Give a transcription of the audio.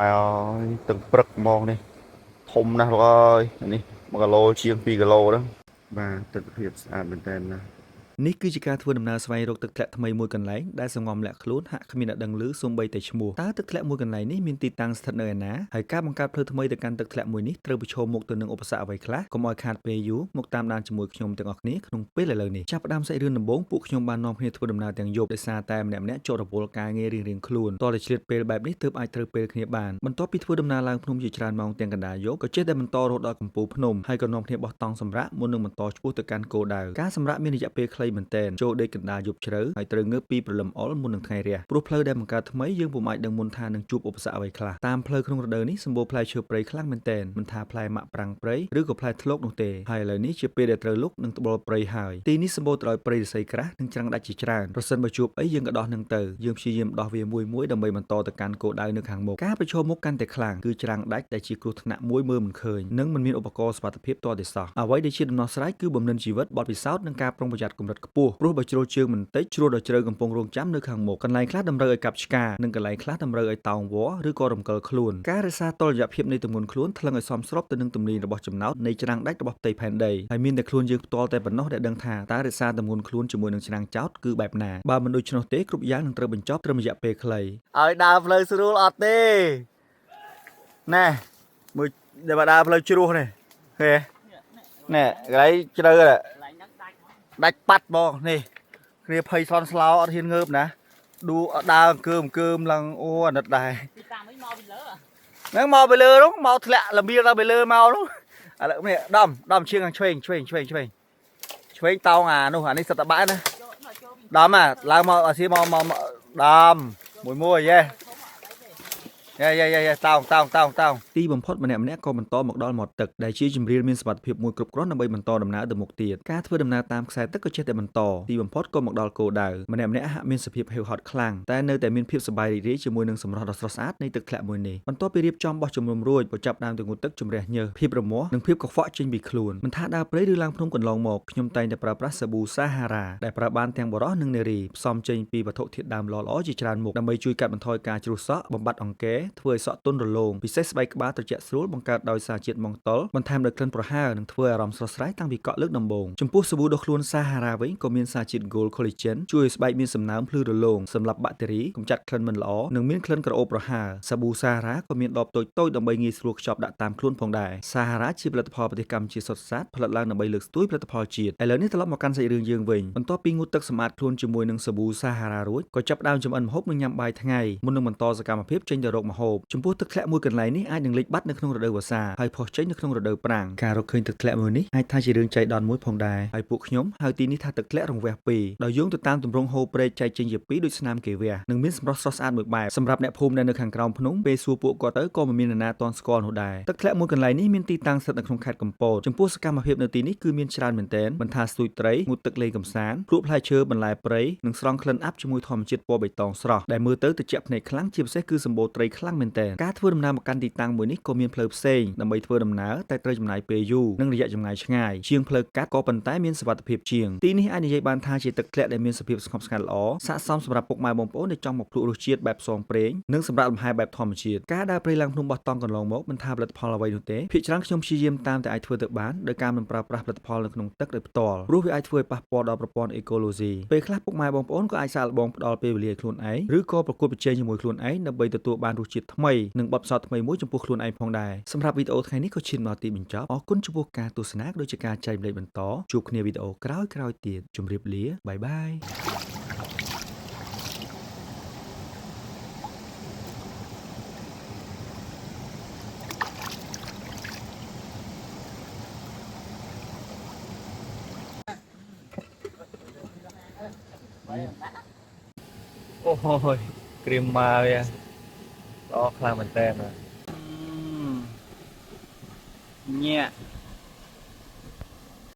ហើយទឹកព្រឹកហ្មងនេះធំណាស់លោកអើយនេះ1គីឡូជាង2គីឡូហ្នឹងបាទទិដ្ឋភាពស្អាតមែនតើណា នេះគឺជាការធ្វើដំណើរស្វែងរកទឹកធ្លាក់ថ្មីមួយកន្លែងដែលសង្ងំលាក់ខ្លួនហាក់គ្មានអ្នកដឹងឮសូម្បីតែឈ្មោះតើទឹកធ្លាក់មួយកន្លែងនេះមានទីតាំងស្ថិតនៅឯណាហើយការបង្កើតផ្លូវថ្មីទៅកាន់ទឹកធ្លាក់មួយនេះត្រូវប្រឈមមុខទៅនឹងឧបសគ្គអ្វីខ្លះកុំឲ្យខាតពេលយូរមកតាមដានជាមួយខ្ញុំទាំងអស់គ្នាក្នុងពេលឥឡូវនេះចាប់ផ្ដើមសាច់រឿងដំបូងពួកខ្ញុំបាននាំគ្នាធ្វើដំណើរទាំងយប់ដោយសារតែម្នាក់ៗជាប់រវល់ការងាររៀងៗខ្លួនតោះតែឆ្លៀតពេលបែបនេះទើបអាចត្រូវពេលគ្នាបានបន្ទាប់ពីធ្វើដំណើរឡើងភ្នំជាច្រើនម៉ោងទាំងកណ្ដាលយប់ក៏ចេះតែបន្តរហូតដល់កំពូលភ្នំហើយក៏នាំគ្នាបោះតង់សម្រាកមុននឹងបន្តឆ្ពោះទៅកាន់គោលដៅការសម្រាកមានរយៈពេលខ្លីមែនទែនចូលដេកកណ្ដាលយប់ជ្រៅហើយត្រូវងើបពីព្រលឹមអុលមុននឹងថ្ងៃរះព្រោះផ្លូវដែលបង្កើតថ្មីយើងពុំអាចដឹងមុនថានឹងជួបឧបសគ្គអ្វីខ្លះតាមផ្លូវក្នុងរដូវនេះសម្បូរផ្លែឈើព្រៃខ្លាំងមែនទែនមិនថាផ្លែមាក់ប្រាងព្រៃឬក៏ផ្លែធ្លកនោះទេហើយឥឡូវនេះជាពេលដែលត្រូវលុកនិងត្បុលព្រៃហើយទីនេះសម្បូរទៅដោយព្រៃឫស្សីក្រាស់និងច្រាំងដាច់ជាច្រើនប្រសិនបើជួបអីយើងក៏ដោះនឹងទៅយើងព្យាយាមដោះវាមួយមួយដើម្បីបន្តទៅកាន់គោលដៅនៅខាងមុខការប្រឈមមុខកាន់តែខ្លាំងគឺច្រាំងដាច់ដែលជាគ្រោះថ្នាក់មួយមើលមិនឃើញនិងមិនមានឧបករណ៍សុវត្ថិភាពទាល់តែសោះអ្វីដែលជាដំណោះស្រាយគឺបំណិនជីវិតបទពិសោធន៍និងការប្រុងប្រយ័ត្នកម្រិតខ្ពស់ព្រោះបើជ្រុលជើងបន្តិចជ្រុលដល់ជ្រៅកំពុងរងចាំនៅខាងមុខកន្លែងខ្លះតម្រូវឲ្យកាប់ឆ្ការនិងកន្លែងខ្លះតម្រូវឲ្យតោងវល្លិឬក៏រំកិលខ្លួនការរក្សាតុល្យភាពនៃទម្ងន់ខ្លួនថ្លឹងឲ្យសមស្របទៅនឹងទំនាញរបស់ចំណោទនៃច្រាំងដាច់របស់ផ្ទៃផែនដីហើយមានតែខ្លួនយើងផ្ទាល់តែប៉ុណ្ណោះដែលដឹងថាតើរក្សាទម្ងន់ខ្លួនជាមួយនឹងច្រាំងចោតគឺបែបណាបើមិនដូច្នោះទេគ្រប់យ៉ាងនឹងត្រូវបញ្ចប់ត្រឹមរយៈពេលខ្លី ឲ្យដើរផ្លូវស្រួលអត់ទេណែមួយដែលមកដើរផ្លូវជ្រោះនេះហេណែកន្លែងជ្រៅហ្នឹងដាច់ប៉ាត់ហ្មងនេះគ្នាភ័យសនស្លោអត់ហ៊ានងើបណាឌូដើរអង្គើមអង្គើមឡើងអូអាណិតដែរ ពីតាមវិញមកពីលើ ហ្នឹងមកពីលើនោះមកធ្លាក់លមៀលដល់ពីលើមកនោះឥឡូវនេះដំដំឈៀងខាងឆ្វេងឆ្វេងឆ្វេងឆ្វេងឆ្វេងតោងអានោះអានេះសិតតបាក់ណា ចូលមកចូលពី ដំអាឡើងមកអាស៊ីមកមកដំមួយមួយយេយេយេយេតោងតោងតោងតោង ទីបំផុតម្នាក់ៗក៏បន្តមកដល់មាត់ទឹកដែលជាជម្រាលមានសុវត្ថិភាពមួយគ្រប់គ្រាន់ដើម្បីបន្តដំណើរទៅមុខទៀតការធ្វើដំណើរតាមខ្សែទឹកក៏ចេះតែបន្តទីបំផុតក៏មកដល់គោលដៅម្នាក់ៗហាក់មានសភាពហេវហត់ខ្លាំងតែនៅតែមានភាពសប្បាយរីករាយជាមួយនឹងសម្រស់ដ៏ស្រស់ស្អាតនៃទឹកធ្លាក់មួយនេះបន្ទាប់ពីរៀបចំបោះជំរំរួចក៏ចាប់ផ្ដើមទៅងូតទឹកជម្រះញើសភាពរមាស់និងភាពកខ្វក់ចេញពីខ្លួនមិនថាដើរព្រៃឬឡើងភ្នំកន្លងមកខ្ញុំតែងតែប្រើប្រាស់សាប៊ូសាហារ៉ាដែលប្រើបានទាំងបុរសនិងនារីផ្សំចេញពីវត្ថុធាតុដើមល្អៗជាច្រើនមុខដើម្បីជួយកាត់បន្ថយការជ្រុះសក់បំបត្តិអង្គែធ្វើឲ្យសក់ទន់រលោងពិសេសស្បែកក្បាលត្រជាក់ស្រួលបង្កើតដោយសារជាតិម៉ង់តុលបន្ថែមដោយក្លិនប្រហើរនិងធ្វើឲ្យអារម្មណ៍ស្រស់ស្រាយតាំងពីកក់លើកដំបូងចំពោះសាប៊ូដុសខ្លួនសាហារ៉ាវិញក៏មានសារជាតិ Gold Collagen ជួយឲ្យស្បែកមានសំណើមភ្លឺរលោងសម្រាប់បាក់តេរីកម្ចាត់ក្លិនមិនល្អនិងមានក្លិនក្រអូបប្រហើរសាប៊ូសាហារ៉ាក៏មានដបតូចៗដើម្បីងាយស្រួលខ្ចប់ដាក់តាមខ្លួនផងដែរសាហារ៉ាជាផលិតផលប្រទេសកម្ពុជាសុទ្ធសាធផលិតឡើងដើម្បីលើកស្ទួយផលិតផលជាតិឥឡូវនេះត្រឡប់មកកាន់សាច់រឿងយើងវិញបន្ទាប់ពីងូតទឹកសម្អាតខ្លួនជាមួយនឹងសាប៊ូសាហារ៉ារួចក៏ចាប់ផ្ដើមចម្អិនម្ហូបនិងញ៉ាំបាយថ្ងៃមុននឹងបន្តសកម្មភាពចេញទៅរកម្ហូបចំពោះទឹកធ្លាក់មួយកន្លែងនេះអាចនឹងលេចបាត់នៅក្នុងរដូវវស្សាហើយផុសចេញនៅក្នុងរដូវប្រាំងការរកឃើញទឹកធ្លាក់មួយនេះអាចថាជារឿងចៃដន្យមួយផងដែរហើយពួកខ្ញុំហៅទីនេះថាទឹកធ្លាក់រង្វះពីរដោយយោងទៅតាមទម្រង់ហូរព្រែកចែកចេញជាពីរដូចស្នាមគេវះនិងមានសម្រស់ស្រស់ស្អាតមួយបែបសម្រាប់អ្នកភូមិដែលនៅខាងក្រោមភ្នំពេលសួរពួកគាត់ទៅក៏មិនមាននរណាទាន់ស្គាល់នោះដែរទឹកធ្លាក់មួយកន្លែងនេះមានទីតាំងស្ថិតនៅក្នុងខេត្តកំពតចំពោះសកម្មភាពនៅទីនេះគឺមានច្រើនមែនទែនមិនថាស្ទូចត្រីងូតទឹកលេងកម្សាន្តភ្លក់ផ្លែឈើបន្លែព្រៃនិងស្រង់ក្លិនអាប់ជាមួយធម្មជាតិពណ៌បៃតងស្រស់ដែលមើលទៅត្រជាក់ភ្នែកខ្លាំងជាពិសេសគឺសម្បូរត្រីខ្លាំងមែនទែនការធ្វើដំណើរមកកាន់ទីតាំងមួយនេះក៏មានផ្លូវផ្សេងដើម្បីធ្វើដំណើរតែត្រូវចំណាយពេលយូរនិងរយៈចម្ងាយឆ្ងាយជាងផ្លូវកាត់ក៏ប៉ុន្តែមានសុវត្ថិភាពជាងទីនេះអាចនិយាយបានថាជាទឹកធ្លាក់ដែលមានសភាពស្ងប់ស្ងាត់ល្អស័ក្តិសមសម្រាប់ពុកម៉ែបងប្អូនដែលចង់មកភ្លក់រសជាតិបែបផ្សងព្រេងនិងសម្រាប់លំហែបែបធម្មជាតិការដើរព្រៃឡើងភ្នំបោះតង់កន្លងមកមិនថាផលិតផលអ្វីនោះទេភាគច្រើនខ្ញុំព្យាយាមតាមតែអាចធ្វើទៅបានដោយការមិនប្រើប្រាស់ផលិតផលនៅក្នុងទឹកដោយផ្ទាល់ព្រោះវាអាចធ្វើឲ្យប៉ះពាល់ដល់ប្រព័ន្ធអេកូឡូស៊ីពេលខ្លះពុកម៉ែបងប្អូនក៏អាចសាកល្បងផ្ដល់ពេលវេលាឲ្យខ្លួនឯងឬក៏ប្រកួតប្រជែងជាមួយខ្លួនឯងដើម្បីទទួលបានរសជាតិថ្មីនិងបទពិសោធន៍ថ្មីមួយចំពោះខ្លួនឯងផងដែរសម្រាប់វីដេអូថ្ងៃនេះក៏ឈានមកដល់ទីបញ្ចប់អរគុណចំពោះការទស្សនាក៏ដូចជាការចែករំលែកបន្តជួបគ្នាវីដេអូក្រោយៗទៀតជម្រាបលាបាយបាយ អូយក្រៀមមកវាល្អខ្លាំងមែនតើបាទ ញាក់